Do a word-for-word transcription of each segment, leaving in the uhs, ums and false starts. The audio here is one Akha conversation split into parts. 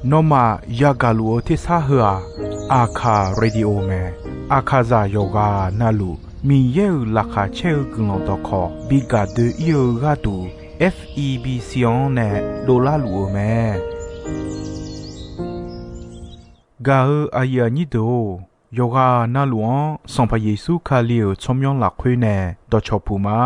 Nawmaf yagaq luf-eu tersar heu-aq, Aqkaq Radio mae. Aqkaqzaq yawqghaq navluf Miqyaer-euq laqkhaq caer-eu guiqlanq dawqkawq bi gaq doe-ir-eu gharduq, F E B C-anr nae dovlar luf-eu mae. Gaq-eu aqyuif aqnyir deuq-or, yawqghaq navluf-anr Sanqpaq Yeqsur Kali-euq tsawrmyanr lafkhoer nae dawqcawq puq ma.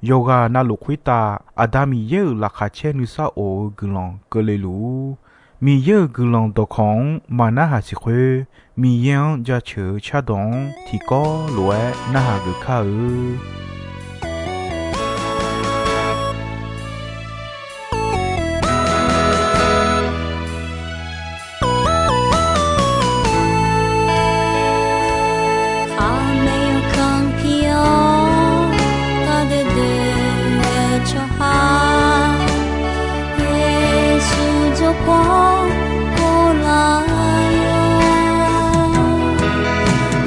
Yawqghaq navluf khoertav Aqda Miqyaer-euq laqkhaq caer nuisar of-eu guiqlanq keuvle luf-ur. Miqyaer-euq guiqlanq dawqkawq-anr maq narhaq siq khoer, Miqyaer-anr jaceuq-eu cardawq-anr tiqkawv lof-aer narhaq geuf kar-eu. Aqmaeq yawkanr pi-awr, gardeuv deuv-eu tsawrhaq, Yeqsur jawrpaw ghoflar-awr.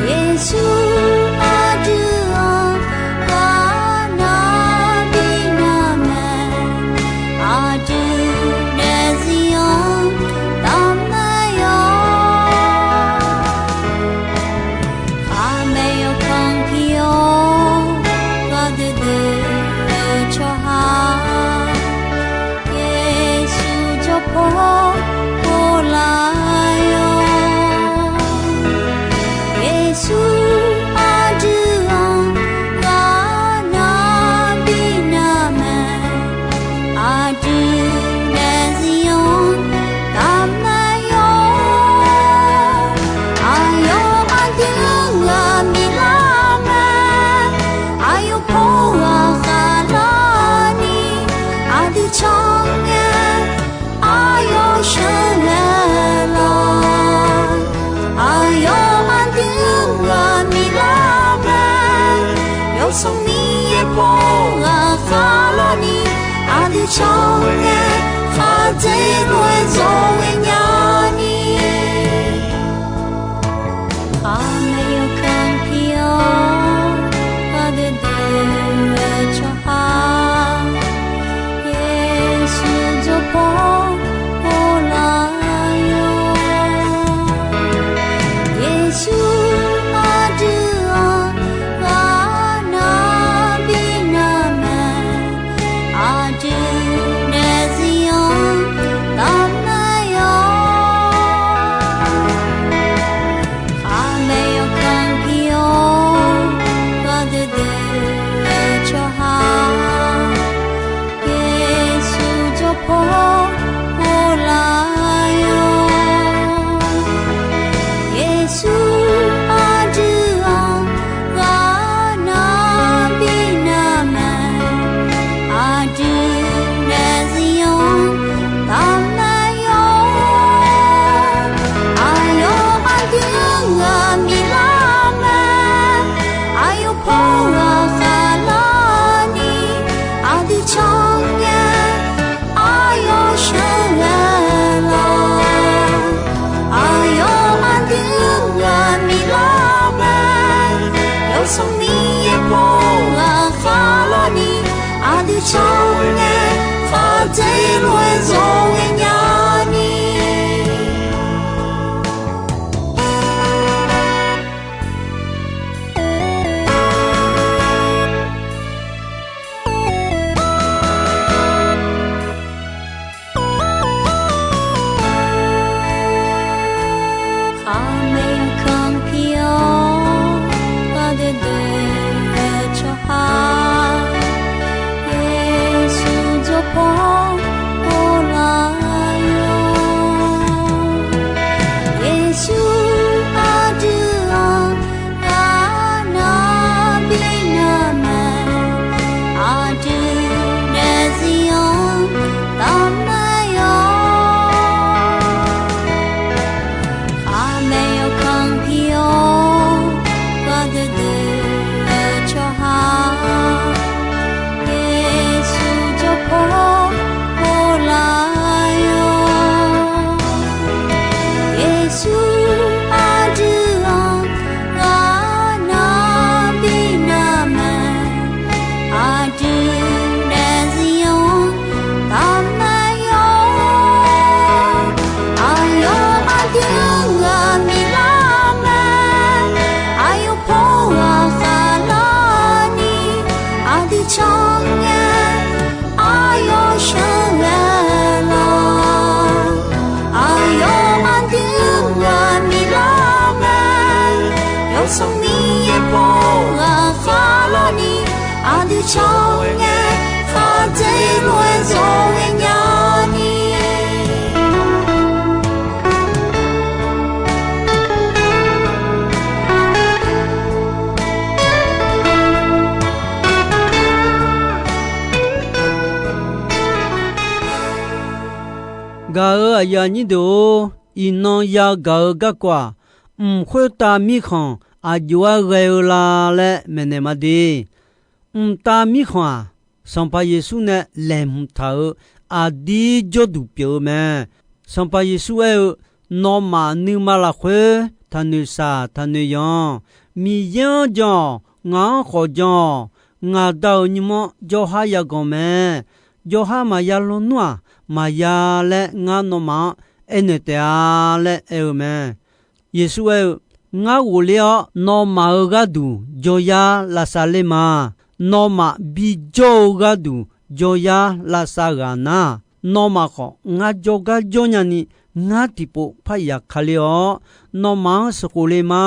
Yeqsur aqdui-anr ghaq nar bi nar mae, aqdui daefzir-anr taf mae-awr. Aqmaeq yawkanr pi-awr, gardeuv deuv-eu tsawrhaq, Yeqsur jawrpaw ghoflar-awr. Yeqsur aqdui-anr ghaq nar bi nar mae, aqdui daefzir-anr taf mae-awr. Aqyawf aqdui-anr ghaq miqlar mae, aqyawf paw ghaq khaqlarni aqdui can ngae, aqyawf sheuqghae lawq. Aqyawf aqdui-anr ghaq miqlar mae, Yawsanr Miqyaer paw ghaq khaqlarni aqdui can ngae, khaqdzerzaq-aer zawqghae nyani. Aqmaeq yawkanr pi-awr, gardeuv deuv-eu tsawrhaq, Yeqsur jawrpaw ghoflar-awr. Yeqsur aqdui-anr ghaq nar bi nar mae, aqdui daefzir-anr taf mae-awr. Aqmaeq yawkanr pi-awr, gardeuv deuv-eu tsawrhaq, Yeqsur jawrpaw Sanqpaq Miqyaer paw ghaqkhav larni, aqdui cawq-eu ngae, khar dzaeq lof-aer zawq ghaenya ni. Gaq-euq aqyuif aqnyir deuq-or, iqnan yagaq-eu garkawv-aq, mq khoertav mirkhanq aqjox-aer ghae-eu la laer maeqnaeq ma de. Mqtav mirkhanq-aq, Sanqpaq Yeqsur nae laeqhmq taq-euq aqdir jawrduq pyeuf-eu mae. Sanqpaq Yeqsur aer-eu, Nawmaf nuima lafkhoer taqnoeq shaq taqnoeq yanq. Miqyaer-anr jan-awq, ngaq-anr khawf jan-awq. Ngaq Da-euq nymr-anr jawrhar yaganq mae. Jawrhar maqya lawnmr-aq, maqya laer ngar nawmaf-anr aernaeq taef-a laer aer-eu mae. Yeqsur aer-eu, Ngar ghofler-awr nawmaf-euq gharduq jawryar lavsav ler ma. Nawmaf bijawr-eu gharduq jawryar lavsav ghaq nar, nawmaf khawf ngar jawrgar jawr nyani, ngar tiqpov parya ka ler-awr, nawmaf-anr sheuqkhof le ma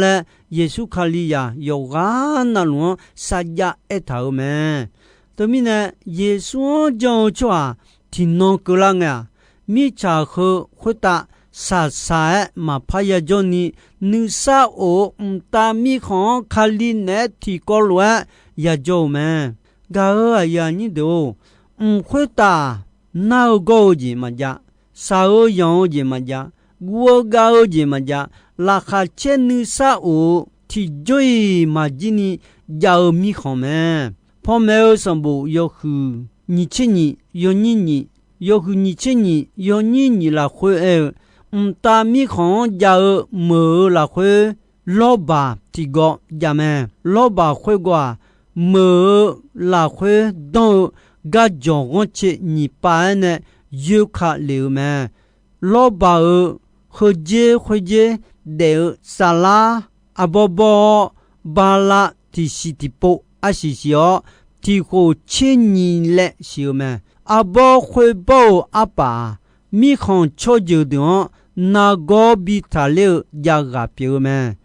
laer, Yeqsur Kalizaq yawqghaq navluf-anr sarjax aertaq-euq mae. Teumirnae, Yeqsur-anr jan-eu tsawrhaq tiqnan keuvlar ngae-aq, mirtsaq heu khoertav shaqshaq-aer maqpar yajawr ni, nuisar of-eu mqtav mirkhanq-anr Kali naeq-aer tiqkawv lof-aer yajawr-eu mae. Gaq-euq aqyuif aqnyir deuq-or, mq khoertav nar-eu gawr-eu jeq maqjav, shaq-eu yanq-eu jeq maqjav, guv-eu gav-eu jeq maqjav, laqkhaq caer nuisar of-eu tiqjawr-iq maqjir ni jav-eu mirkhanq mae. Panmaeq-eu sanqbof yawhuiq nyiq tser nyiq yawnyir nyiq, yawhuiq nyiq tser nyiq yawnyir nyiq lafkhoer aer-eu, mqtav mirkhanq-anr jav-eu meuq-eu lafkhoer lawrbaq tiqgawv jav mae. Lawrbaq khoergawv-aq, meuq-eu lafkhoer danr-eu garjawq ghanrcae nyiq pav-aer nae yoerka lef-eu mae. Lawrbaq-euq heudzer khoerdzer daef-eu saflar arbawr bawr-awr, bala tiqsiq tiqpov arsiq siq-awr, tiqkhof tser nyiq laev siq-eu mae. Arbawr khoerbawr-eu arpaf-aq, mirkhanq tsawrjeuq deuq-anr nargawr bi taqler-eu javghaq pyeuf-eu mae.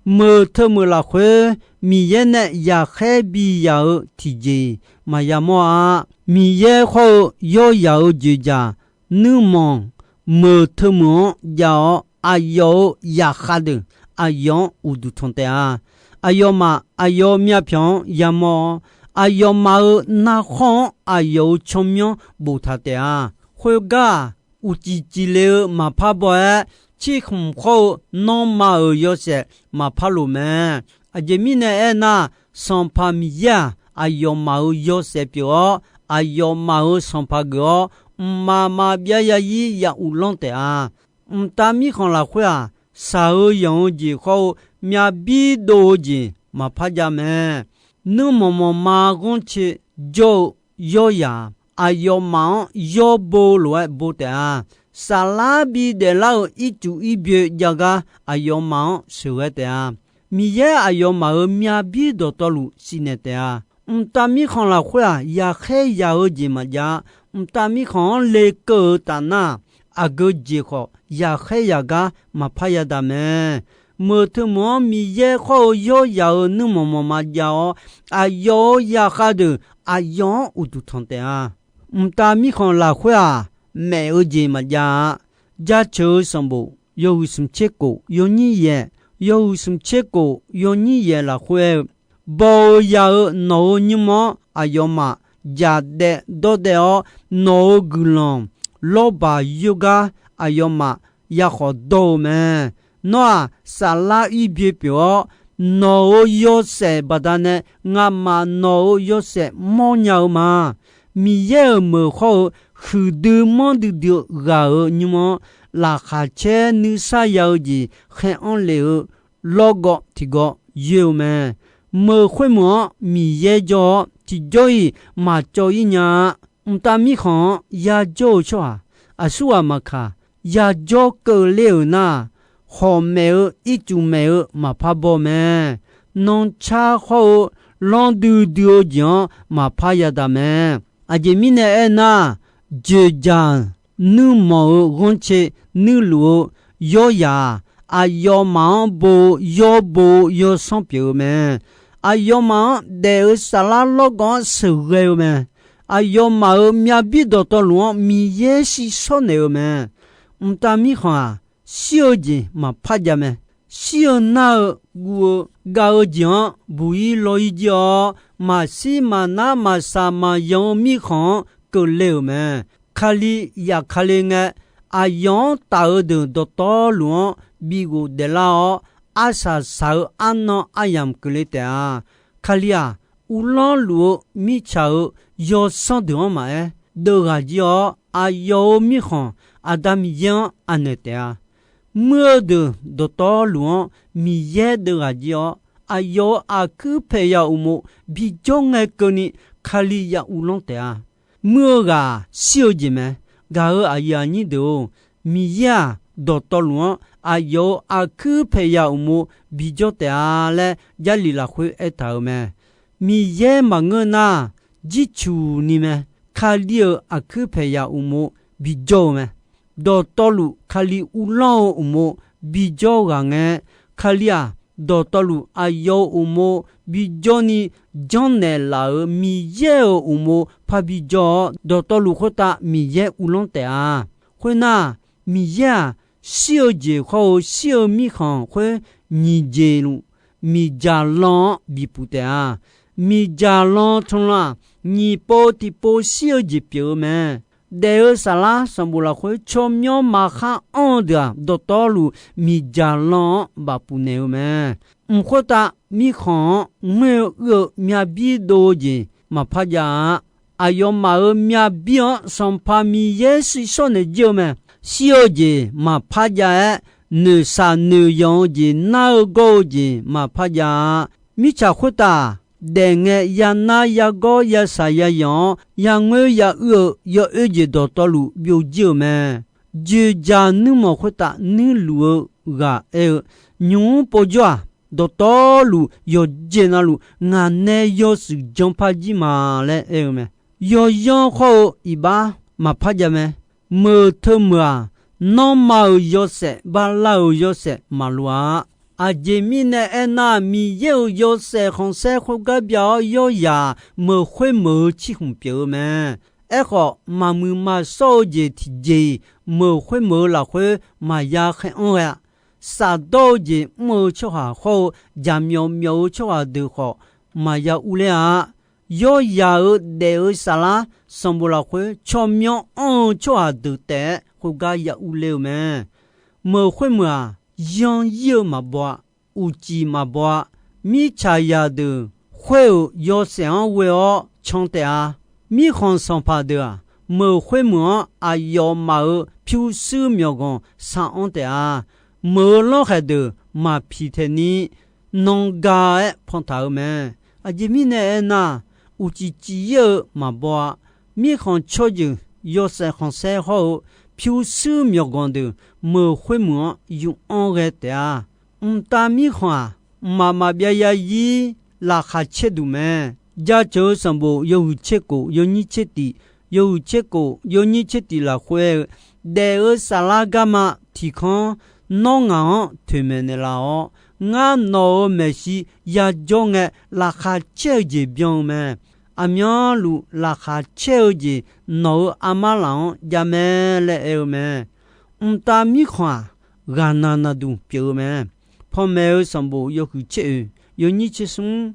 Meuq teu meuq lafkhoer Miqyaer nae yaqkhaer bi yaq-eu tiqjeq-iq maqya mawr-a. Miqyaer khawr-eu yawryaq-euq joeqjaq nuirmanq meuq teu meuq-anr jav-awr, aqyawf-euq yaqkhav deuq aqyawf-anr uqduq tanq taef-a. Aqyawfmaf aqyawf-euq myavpyawq-anr yamawr-awr, aqyawfmaf-euq narkhawr-anr aqyawf-euq tsawrmyanr boftaq taef-a. Khoergar-aq, uqcif cifle-eu maqpar baw-aer, cirkhmq khawr-eu nanrma-euq yawshaef maqpar loq mae. Aqjeq mirnae aernar, Sanqpaq Miqyaer-aq, aqyawfmaf-euq yawshaef pyeuf-awr, aqyawfmaf-euq sanqpaq geuf-awr, mqmaq maqbyav yazir ya uvlanr taef-a. Mqtav mirkhanq lafkhoer-aq, shaq-eu yanq-eu jeq khawr-eu myavbir dov-eu jeq maqpar jav mae. Nuirmanq manqma ghanrcae jawr-eu yawryaq-aq, aqyawfmaf-anr yawr bo lof-aer bo taef-a. Saflar bidaef lar-euq ircuf irbyoe jav gar aqyawfmaf-anr sheuqghae taef-a. Miqyaer aqyawfmaf-euq myavbir dawqtawvluf sifnaeq taef-a. Mqtav mirkhanq lafkhoer-aq, yaqkhaer yaq-eu jeq maqjav-a. Mqtav mirkhanq-anr lekeuv-eu tafnar, aqgeu jeq khawf yaqkhaer yaq gar maqpar yadaq mae. Meuq teu meuq-anr Miqyaer khawr-eu yawryaq-euq nuirmanq manqma jav-awr, aqyawf-euq yaqkhav deuq aqyawf-anr uqduq tanq taef-a. Mqtav mirkhanq lafkhoer-aq, maef-eu jeq maqjav-a. Jaceuq-eu sanqbof yawhuiq smq tser kof yawnyir yaeq, yawhuiq smq tser kof yawnyir yaeq lafkhoer aer-eu, baw-eu ya-eu nawq-euq nymr-anr aqyawfmaf jaqdaev dawrdaev-awr, nawq-euq guiqlanq lawrbaq yoergar aqyawfmaf yakhawf dawr-eu mae. Nawr-aq, saflar irbyoe pyeuf-awr, nawq-euq yawshaef baqdanae ngamaf nawq-euq yawshaef mawrnya nya-eu ma. Miqyaer-euq meuq khawr-eu huiqdui manrdui dui-eu ghaq-euq nymr-anr, laqkhaq caer nuisar ya-eu jeq khaer anr lef-eu lawrgawv tiqgawv yoer-eu mae. Meuq khoermeuq-anr Miqyaer jawr-awr, tiqjawr-iq maqcawv-ir nya-a. Mqtav mirkhanq-anr yajawr-eu tsawrhaq, aqsurghaq maqkaq, yajawr keuvler-euq nar, hawq maef-eu ircuf maef-eu maqpar baw mae. Nanrcar khawr-eu lanr duidui-eu jeq-anr maqpar yadaq mae. Aqjeq mirnae aernar, joeqjaq nuirmanq-euq ghanrcae nuirluf-eu yawryaq-aq, aqyawfmaf-anr bo-eu yawr bo-eu yawsanr pyeuf-eu mae. Aqyawfmaf-anr daef-eu saflar lawrgawv-anr sheuqghae-eu mae. Aqyawfmaf-euq myavbir dawqtawvluf-anr Miqyaer shirshawr naeq-eu mae. Mqtav mirkhanq-aq, shir-eu jeq maqpar jav mae. Shir-eu nar-eu guv-eu gav-eu jeq-anr buq-ir law-ir jir-awr, maqshir maqnar maqsaq maqyanq-eu mirkhanq-anr keuvle-euq mae. Kali yaf Kali ngae, aqyawf-anr taf-eu deuq dawqtawvluf-anr bighof daeflar-awr, arsaq saq-eu arnan aryamq keuvle taef-a. Kali-aq, uvlanr luf-eu mirtsaq-euq yawsanr deuq-anr maqaer, deuv ghaq jir-awr, aqyawf-euq mirkhanq Aqda Miqyaer-anr anaeq taef-a. Muir-eu deuq dawqtawvluf-anr Miqyaer deuv ghaq jir-awr, aqyawf-euq aqkuir paeqyaq uqmov bijawr ngae keuvni Kali ya uvlanr taef-a. Muir-eu ghaq-aq, shir-eu jeq mae. Gaq-euq aqyuif aqnyir deuq-or, Miqyaer-aq, dawqtawvluf-anr aqyawf-euq aqkuir paeqyaq uqmov bijawr taef-a laer Jarlif lafkhoer aertaq-euq mae. Miqyaer maqngeur nar, jircuq ni mae. Kali-euq aqkuir paeqyaq uqmov bijawr-eu mae. Dawqtawvluf Kali uvlanr-eu uqmov bijawr ghaq ngae, Kali-aq, dawqtawvluf aqyawf-euq uqmov bijawr ni, janrnaeq laf-euq Miqyaer-euq uqmov parbi jawr-awr, dawqtawvluf khoertav Miqyaer uvlanr taef-a. Khoernar, Miqyaer-aq, shir-eu jeq khawr-eu shir-eu mirkhanq khoer nyiq jeq luf miqdzaq lan-anr bipuq taef-a. Miqdzaq lan tmlan-aq, nyiq pov tiqpov shir-eu jeq pyeuf-eu mae. Daef-eu saflar sanqbof lafkhoer tsawrmyanr maqkhar anr-eu deuq-aq, dawqtawvluf miqdzaq lan-anr bafpuq naeq-eu mae. Mq khoertav mirkhanq-anr ngoer-eu uir-eu myavbir dov-eu jeq maqpar jav-a. Aqyawfmaf-euq myavbir-anr Sanqpaq Miqyaer shirshawr naeq jir-eu mae. Shir-eu jeq maqpar jav-aer, noeqshaq noeqyanq-eu jeq nar-eu gawr-eu jeq maqpar jav-a. Mirtsaq khoertav-aq, daef ngae yanar yagawr yashaq yayanq-awr, yangoer yauir-eu yawoer jeq dawqtawvluf byovjir-euq mae. Dzoeqdzaq nuirmanq khoertav nuirluf-eu ghaq aer-eu, nymq-mr povjawr-aq, dawqtawvluf yawqjeq navluf ngaq nae yawshuif janpar jir ma laer aer-eu mae. Yawyanr khawr-eu iqbax maqpar jav mae. Meuq teumeuq-aq, nanrma-euq yawshaef, bala-euq yawshaef maqloq-a. Aqjeq mirnae aernar, Miqyaer-euq yawshaef khanqsaer khoergar bya-awr, yawryaq meuq khoermeuq-eu cirkhmq pyeuf-eu mae. Aerkhawf, maqmuiq maqshawr-eu jeq tiqjeq-iq meuq khoermeuq-eu lafkhoer maqya khaer anr ghae-a. Shafdawr-eu jeq mr-eu tsawrhaq khawr-eu jaqmyawf myawf-eu tsawrhaq deuq khawf, maqya urler-a. Yawryaq-euq daef-eu saflar sanqbof lafkhoer tsawrmyanr anr-eu tsawrhaq deuq taef-aer khoergar ya urler-eu mae. Meuq khoermeuq-aq, yanr ir-eu maqbaw-a. Uqcif maqbaw-a. Mirtsaq zaqdeuq khoer-euq yawshaef-anr ghoe-awr can taef-a. Mirkhanq sanqpaq deuq-aq, meuq khoermeuq-anr aqyawfmaf-euq pyurshuir myawqganq sar-anr taef-a. Meuq-eu lanrkhaeq deuq maqpiq taeq ni, nan ga-aer pantaq-eu mae. Aqjeq mirnae aernar, uqcif cif ir-eu maqbaw-a. Mirkhanq tsawrjeuq yawshaef khanqsaer hawr-eu pyurshuir myawqganq deuq meuq khoermeuq-anr yuf-anr ghae taef-a. Mqtav mirkhanq-aq, mqmaq maqbyav ya ir laqkhaq caer duq mae. Jaceuq-eu sanqbof yawhuiq tser kof yawnyir tser tif, yawhuiq tser kof yawnyir tser tif lafkhoer-eu, daef-eu saflar garma tiq kanr, nawr ngaq-anr toeqmaeq naeqlaf-awr, ngar nawq-euq maeqshi yajawr ngae laqkhaq caer-eu jeq byan-eu mae. Aqmyanluf laqkhaq caer-eu jeq nawq-euq armar laf-anr jav mae laer aer-eu mae. Mqtav mirkhanq-aq, ghaqnaq naqduq pyeuf-eu mae. Panmaeq-eu sanqbof yawhuiq tser oeq yawnyir tser smr,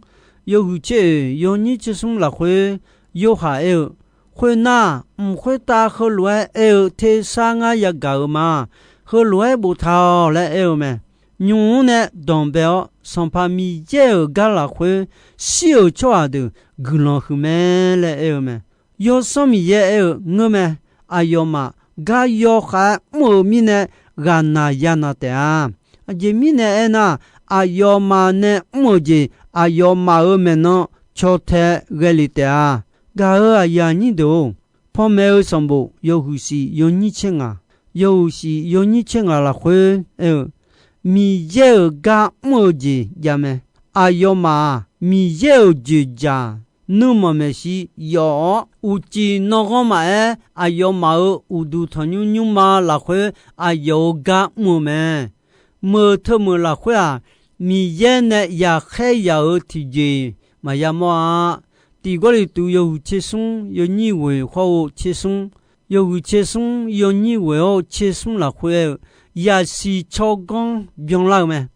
yawhuiq tser oeq yawnyir tser smr lafkhoer, yorhaq aer-eu, khoernar, mq khoertav heulof-aer aer-eu tersar ngar yagaq-euq ma. Heulof-aer boftaq-awq laer aer-eu mae. Nymq-mr nae danqbae-awr, Sanqpaq Miqyaer-euq gar lafkhoer shir-euq tsawrhaq deuq guiqlanq huiq mae laer aer-eu mae. Yawsanr Miqyaer aer-eu ngeurmae. Aqyawfmaf gar yawkhav-aer mr-euq mirnae ghaqnaq yanaq taef-a. Aqjeq mirnae aernar, aqyawfmaf nae mr-euq jeq aqyawfmaf-euq maeqnan caw tae ghae lef taef-a. Gaq-euq aqyuif aqnyir deuq-or, panmaeq-eu sanqbof yawhuiq shif yawnyir tser ngaq, yawhuiq shif yawnyir tser ngaq lafkhoer aer-eu, Miqyaer-euq gar mr-eu jeq javmae. Aqyawfmaf-aq, Miqyaer-euq dzoeqdzaq nuirmanq maeqshi yawf-awr, uqcif nanghanr maqaer, aqyawfmaf-euq uqduq tanqnymr nymrma lafkhoer aqyawf-euq gar mr-eu mae. Meuq teu meuq lafkhoer-aq, Miqyaer nae yaqkhaer yaq-euq tiqjeq-iq maqya mawr-a. Tiq Gawrliqtu yawhuiq tser smr yawnyir ghoeq hawr-eu tser smr, yawhuiq tser smr yawnyir ghoeq hawr-eu tser smr lafkhoer aer-eu, yaqsiq tsawrganr byanlar-eu mae.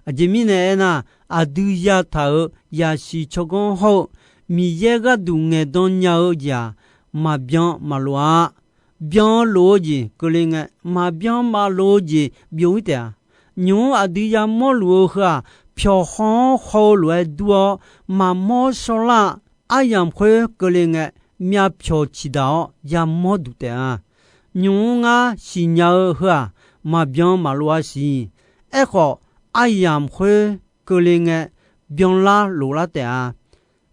Aqjeq mirnae aernar, aqdui yataq-euq yaqsiq tsawrganr hawr-eu Miqyaer gharduq ngaeqdan nya-eu jeq-aq, maqbyan maqlof-a. Byan lof-eu jeq keuvle ngae, maqbyan maqlof-eu jeq byov-ir taef-a. Nymq-mr aqdui yamawr luf-eu heu-aq, pyawq haw-anr haw-eu lof-aer dur-awr, maqmawr shawrlar-a. Aryamq khoer keuvle ngae, myavpyawq ciqdaq-awr yamawr duq taef-a. Nymq-mr ngar siqnya-eu heu-aq, maqbyan maqlof-a siq. Aerkhawf, aryamq khoer keuvle ngae, byanlar loflar taef-a.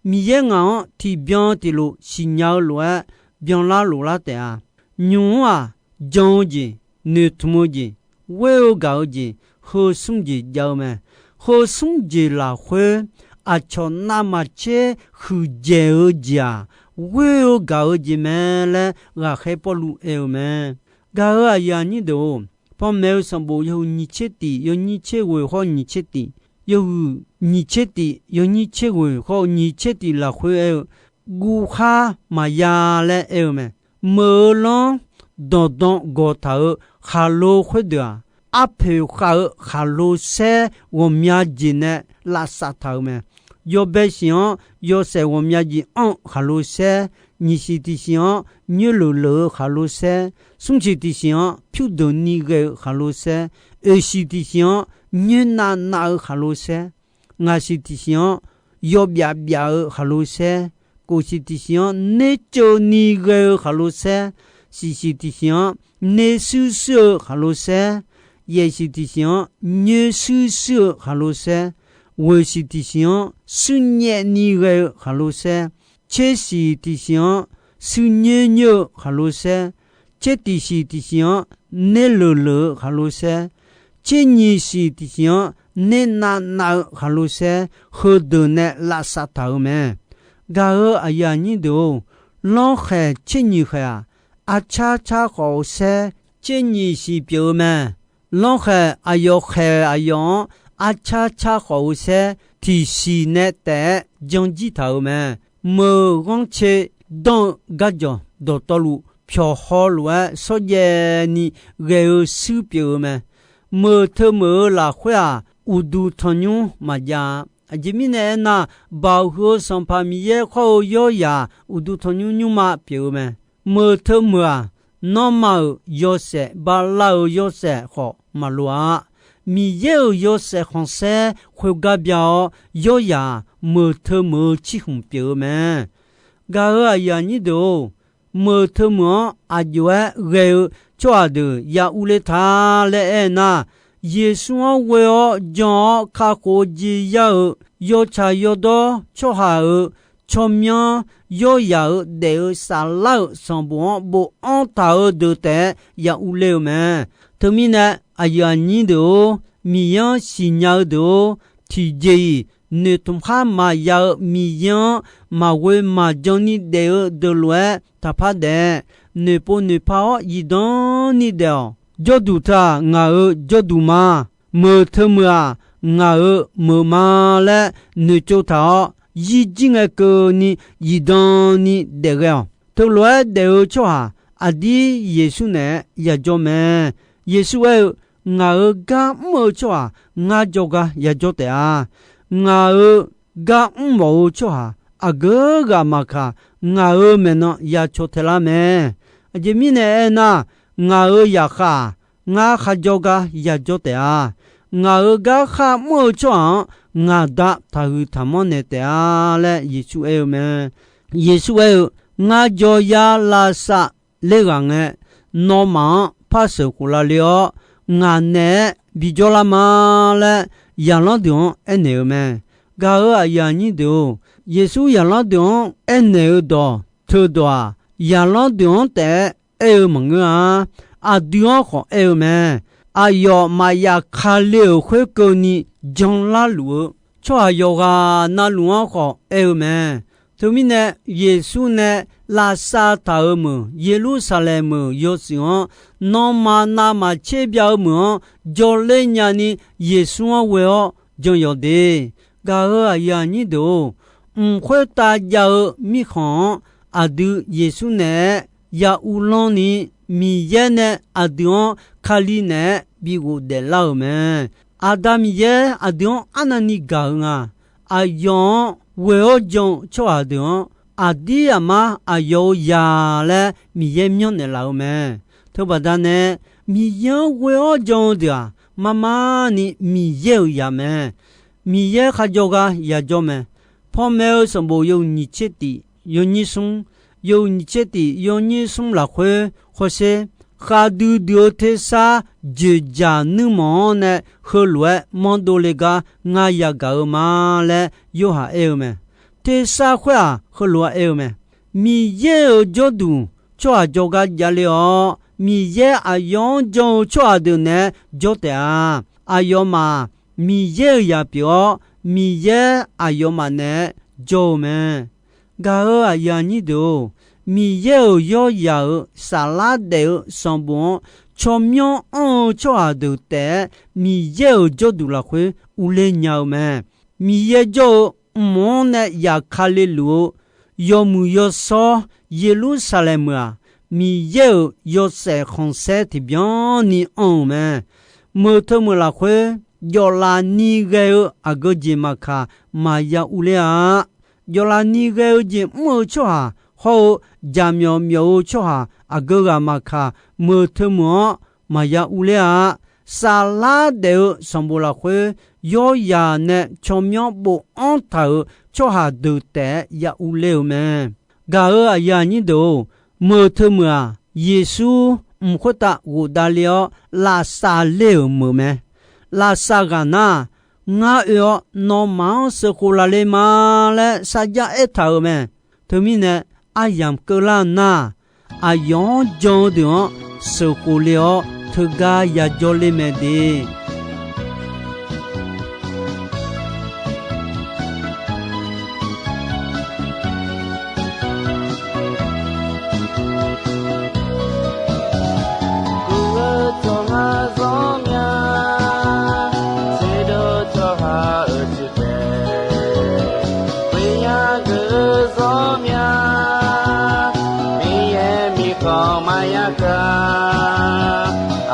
Miqyaer ngaq-anr tiqbyan tiqlof siqnya-eu lof-aer byanlar loflar taef-a. Nymq-mr-aq, jan-eu jeq, noeqtmq-eu jeq, ghoer-eu gaq-eu jeq, heu smr jeq jav-eu mae. Heu smr jeq lafkhoer, aqcawq navmaqtser huiqdzaeq-eu jeq-aq, ghoer-eu gaq-eu jeq mae laer ghaqkhaer Pawrluv aer-eu mae. Gaq-euq aqyuif aqnyir deuq-or, panmaeq-eu sanqbof yawhuiq nyiq tser tiq yawnyir tser ghoeq hawr nyiq tser tiq, yawhuiq nyiq tser tiq yawnyir tser ghoeq hawr-eu nyiq tser tiq lafkhoer aer-eu, guvkhar maqya laer aer-eu mae. Meuq-eu lanr danqdan gawqtaq-euq khaqlo khoerdeuq-aq, arpoeq khav-eu khaqlo saer ghawqmya jeq nae lavsav taq-euq mae. Yawbae siq-anr yawshaef ghawqmya jeq anr-eu khaqlo saer, nyiq siq tiq siq-anr nyoerleuq leuq-eu khaqlo saer, smr siq tiq siq-anr pyurdeuq ni ghae-eu khaqlo saer, oeq siq tiq siq-anr nyoernav nav-eu khaqlo saer, ngaq siq tiq siq-anr yawbyaf byaf-eu khaqlo saer, kof siq tiq siq-anr nerceuv ni ghae-eu khaqlo saer, siq siq tiq siq-anr nershuir shuir-eu khaqlo saer, yaeq siq tiq siq-anr nyoer shuir shuir-eu khaqlo saer, ghoeq siq tiq siq-anr shuir nyaev ni ghae-eu khaqlo saer, tser siq tiq siq-anr shuir nyoer nyoer-eu khaqlo saer, tser tiq siq tiq siq-anr nerleuq leuq-eu khaqlo saer, tser nyiq siq tiq siq-anr nernav nav-eu khaqlo saer, heudeuq nae lavsav taq-euq mae. Gaq-euq aqyuif aqnyir deuq-or, lanrkhaeq tser nyiq khaeq-aq, arcar car khawf-eu saer tser nyiq siq pyeuf-eu mae. Lanrkhaeq aqyawf khaeq aqyawf-anr arcar car khawf-eu saer tiqsiq nae taef-aer janjir taq-euq mae. Meuq ghanrcae danr-eu garjawq dawqtawvluf pyawqhaw lof-aer shawrjaev ni ghae-eu shuir pyeuf-eu mae. Meuq teu meuq-eu lafkhoer-aq, uqduq tanqnymr maqjav-a. Aqjeq mirnae aernar, Baoq huiq-eu Sanqpaq Miqyaer khawr-eu yawryaq uqduq tanqnymr nymrma pyeuf-eu mae. Meuq teu meuq-aq, nanrma-euq yawshaef, bala-euq yawshaef khawf maqloq-a. Miqyaer-euq yawshaef khanqsaer khoergar bya-awr, yawryaq meuq teu meuq-eu cirkhmq pyeuf-eu mae. Gaq-euq aqyuif aqnyir deuq-or, meuq teu meuq-anr aq jov-aer ghae-eu tsawrhaq deuq ya urler ta laer aernar, Yeqsur-anr ghoe-awr jan-awr kakhof-eu jeq ya-euq yawtsaq yawdawr tsawrhaq-euq tsawrmyanr yawryaq-euq daef-eu saflar-euq sanqbof-anr bofanr taq-eu deuq taef-aer ya urler-eu mae. Teumirnae, aqyuif aqnyir deuq-or, Miqyaer-anr siqnya-eu deuq-or, tiqjeq-iq noeqtmq khar maqya-eu Miqyaer-anr maqghoe maqjan ni daef-eu deuq lof-aer taqpar daef. Noeqpov noeqpa-awr zifdan ni daef-awq. Jawrduq teu-aq, ngaq-euq jawrduq ma. Meuq teu meuq-aq, ngaq-euq meuq ma laer noeqtsov taq-awr, zir jir ngae keuvni zifdan ni daef ghae-awq. Teulof-aer daef-eu tsawrhaq aqdir Yeqsur naeq-aer yajawr mae. Yeqsur aer-eu, Ngaq-euq gar mr-eu tsawrhaq ngar jawrgar yajawr taef-a. Ngaq-euq gar mr mawf-eu tsawrhaq aqgeu ghaq maqkaq, ngaq-euq maeqnan yacaw taelar mae. Aqjeq mirnae aernar, ngaq-euq zaqkhav-aq, ngar kharjawr gar yajawr taef-a. Ngaq-euq gar kharmr-eu tsawrhaq-anr ngaq Da taqhuiq taqmanr naeq taef-a laer Yeqsur aer-eu mae. Yeqsur aer-eu, Ngar jawr yar lavsav ler ghaq ngae, nawmaf-anr par sheuq khof lavle-awr, ngaq naeq-aer bijawr lar ma laer, zaqlanr deuq-anr aernaeq-eu mae. Gaq-euq aqyuif aqnyir deuq-or, Yeqsur zaqlanr deuq-anr aernaeq-eu dawq teudawq-aq, zaqlanr deuq-anr taef-aer aer-eu maqngeur-a. Aqdui-anr khawf aer-eu mae. Aqyawf maqyaf ka le-euq khoerkeuvni janlar luf-eu tsawrhaq yawqghaq na luf-anr khawf aer-eu mae. Teumirnae, Yeqsur nae lavsav taq-euq meuq, Yeqlursaqlaeq meuq yawshuif-anr, nawmaf navmaqtser byav-eu meuq-anr jawrler nyani, Yeqsur-anr ghoe-awr jan yawq de. Gaq-euq aqyuif aqnyir deuq-or, mq khoertav jav-eu mirkhanq-anr aqdui Yeqsur naeq-aer ya uvlanr ni, Miqyaer nae aqdui-anr Kali naeq-aer bi ghofdaef lar-euq mae. Aqda Miqyaer aqdui-anr arnavni gaq-eu nga. Aqyawf-anr ghoe-awr jan-eu tsawrhaq deuq-anr, aqdir aqmar aqyawf-euq zaq laer Miqyaer myanrnaeq laf-eu mae. Teubaqda nae, Miqyaer-anr ghoe-awr jan-eu deuq-aq, marmar ni Miqyaer-euq zaq mae. Miqyaer kharjawr gar yajawr mae. Pawmae-eu sanqbof yawhuiq nyiq tser tif yawnyir smr, yawhuiq nyiq tser tif yawnyir smr lafkhoer hawsher, khavdui dui-eu tersar joeqjaq nuirmanq-anr nae heulof-aer manrdov le gar ngar yagaq-eu ma laer Yorhaq aer-eu mae. Tersar khoer-aq, heulof-aer aer-eu mae. Miqyaer-euq jawrduq tsawrhaq jawrgar javle-awr, Miqyaer aqyawf-anr jan-eu tsawrhaq deuq naeq-aer jawr taef-a. Aqyawfmaf Miqyaer-euq zaq pyeuf-awr, Miqyaer aqyawfmaf naeq-aer jawr-eu mae. Gaq-euq aqyuif aqnyir deuq-or, Miqyaer-euq yawryaq-euq saflar daef-eu sanqbof-anr tsawrmyanr anr-eu tsawrhaq deuq taef-aer Miqyaer-euq jawrduq lafkhoer urler nya-eu mae. Miqyaer jawr-eu mq-anr nae yaf Kali luf-eu yawmuiq yawshawr Yeqlursaqlaeq meuq-aq, Miqyaer-euq yawshaef khanqsaer tiqbyan ni anr-euq mae. Meuq teu meuq lafkhoer, jawflaf ni ghae-eu aqgeu jeq maqkaq maqya urler-a. Jawflaf ni ghae-eu jeq mr-eu tsawrhaq hawr-eu jaqmyawf myawf-eu tsawrhaq aqgeu ghaq maqkaq, meuq teu meuq-anr maqya urler-a. Saflar daef-eu sanqbof lafkhoer, yawryaq nae tsawrmyanr bofanr taq-euq tsawrhaq deuq taef-aer ya urler-eu mae. Gaq-euq aqyuif aqnyir deuq-or, meuq teu meuq-aq, Yeqsur mq khoertav ghofdav le-awr lavsav ler-euq meuq mae. Lavsav ghaq nar, ngar oe-awr nawmaf-anr sheuqkhof laf le ma laer sarjax aertaq-euq mae. Teumirnae, aryamq keuvlar nar, aqyawf-anr jan-eu deuq-anr sheuqkhof le-awr teugar yajawr ler mae de. Guv-eu tsawrhaq zanr mya, tserdov tsawrhaq-euq tiqpaeq, ghoeqya geuf-eu zanr mya, Miqyaer mirkhanq maqya kar.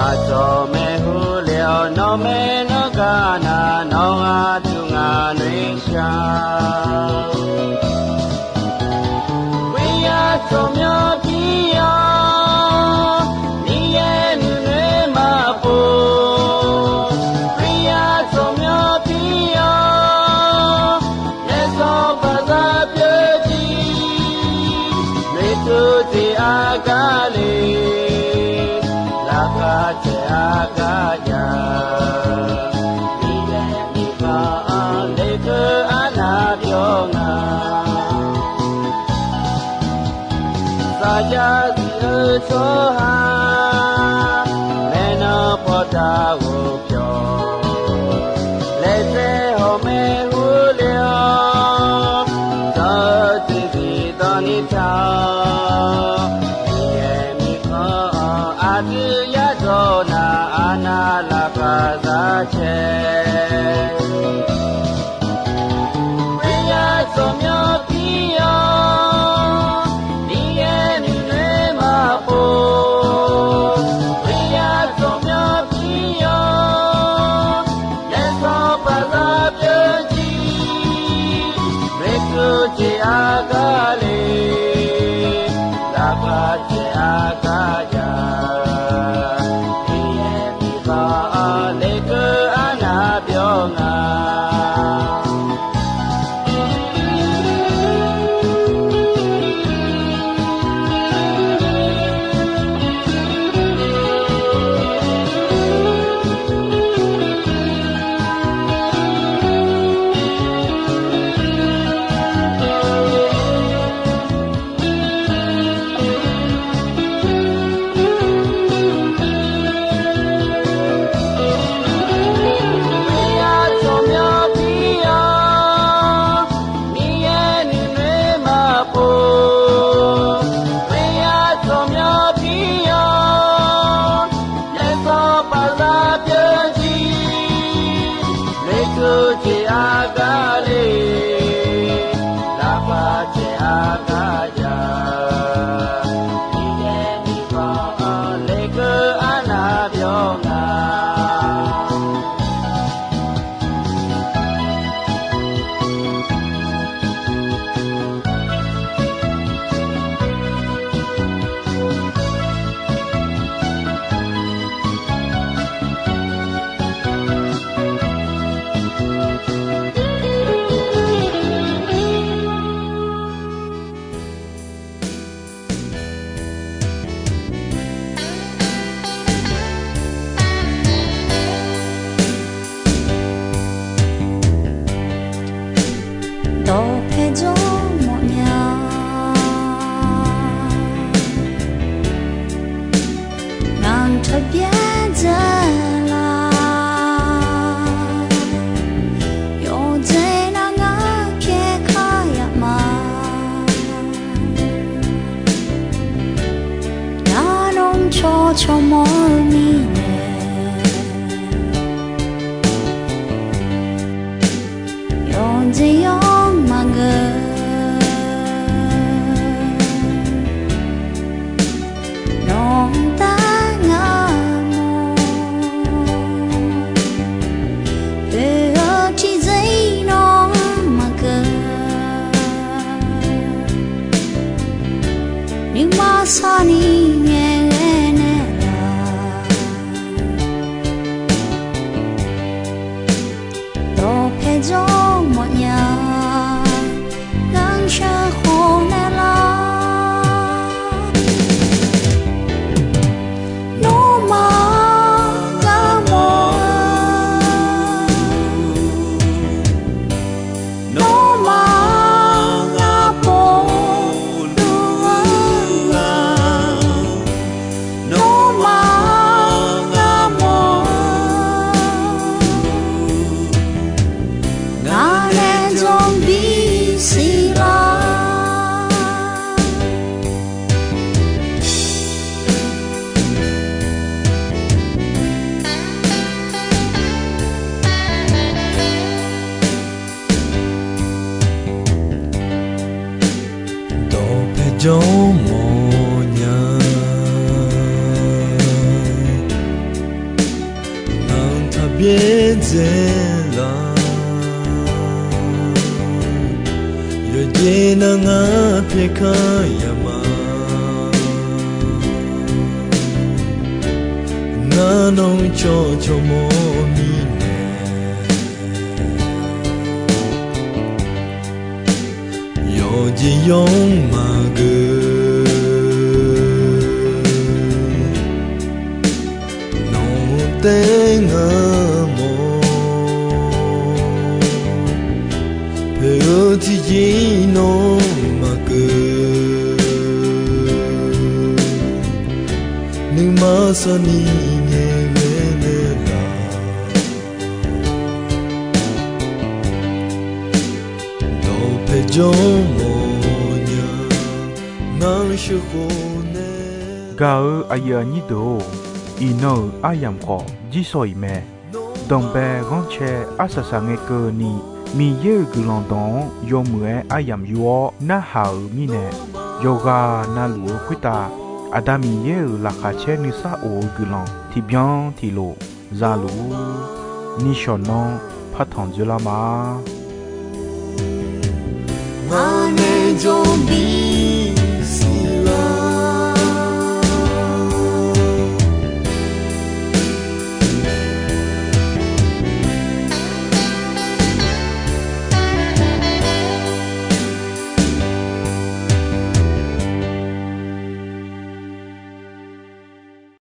Aqcawq maeqhu le-awr nawr maernmr gar nar, nawr aqduq ngaq noeqshaq. Ghoeqya tsawrmyanr pir-awr, Miqyaer nuinoeq maqpov. Ghoeqya tsawrmyanr pir-awr, naef sanqpaq zaq pyeuf jir, noeqtmq jeq aqgaf le, laqkhaq caev aqgaf jav. Miqyaer mirkhanq-anr lekeuv arnav pyawr nga. Saqjav zif-eu tsawrhaq, maeqnan pawqtaq ghofpyawq, laejae hawq maeqhu le-awr, dawq-eu tiqzif dawq ni taq-awr, Miqyaer mirkhanq-anr aqdui yadawq nar, arnav laqkhaq zaq caev. Ghoeqya tsawrmyanr pir-awr, Miqyaer nuinoeq maqpov. Ghoeqya tsawrmyanr pir-awr, naef sanqpaq zaq pyeuf jir, noeqtmq jeq aqgaf le, laqkhaq caev aqgaf jav. Miqyaer mirkhanq-anr lekeuv arnav Aqbyaerdzae laq, yawqdzae nar ngar pyaer kar yaf ma. Nar nawr cawcaw mawr-eu mirnae, yawqjeq yawq maqgeur. Nawq-anr taf ngar mawr, oe-eu tiqjeq-ir nawq-anr maqgeur. Nuima sarni ngaeqghae naeqlaf, dawqpae jawr mawfnya, ngar sheuqkhof naeqlaf. Nawmaf ngar mawr-eu, nawmaf ngar pov-eu, nawmaf ngar mawr-eu, ngar nae jawr bisiq lar. Dawqpae jawr mawfnya, ngar taqbyaerdzae laf, yawqjeq nar ngar pyaer kar yaf ma. Nar nawr cawcaw mawr mirnae, yawqjeq yawq maqgeur. Nawq-anr taef ngar mawr, poeq-eu tiqjeq-ir nawq maqgeur. Nuima sarni ngaeqghae naeqlaf, dawqpae jawr mawfnya, ngar sheuqkhof nae. Gaq-eu aqyuif aqnyir deuq-or, iqnan-euq aryamq khawf jirsawq iq mae. Danqbae ghanrcae arsaq saq ngae keuvni, Miqyaer-euq guiqlanq dawq-anr yawmuiq-aer aryamq yur-awr narhaq-euq mirnae, yawqghaq navluf-eu khoertav Aqda Miqyaer-euq laqkhaq caer nuisar of-eu guiqlanq tiqbyan tiqlof za luf-ur. Nishawq nanr partanq dzoerlar ma.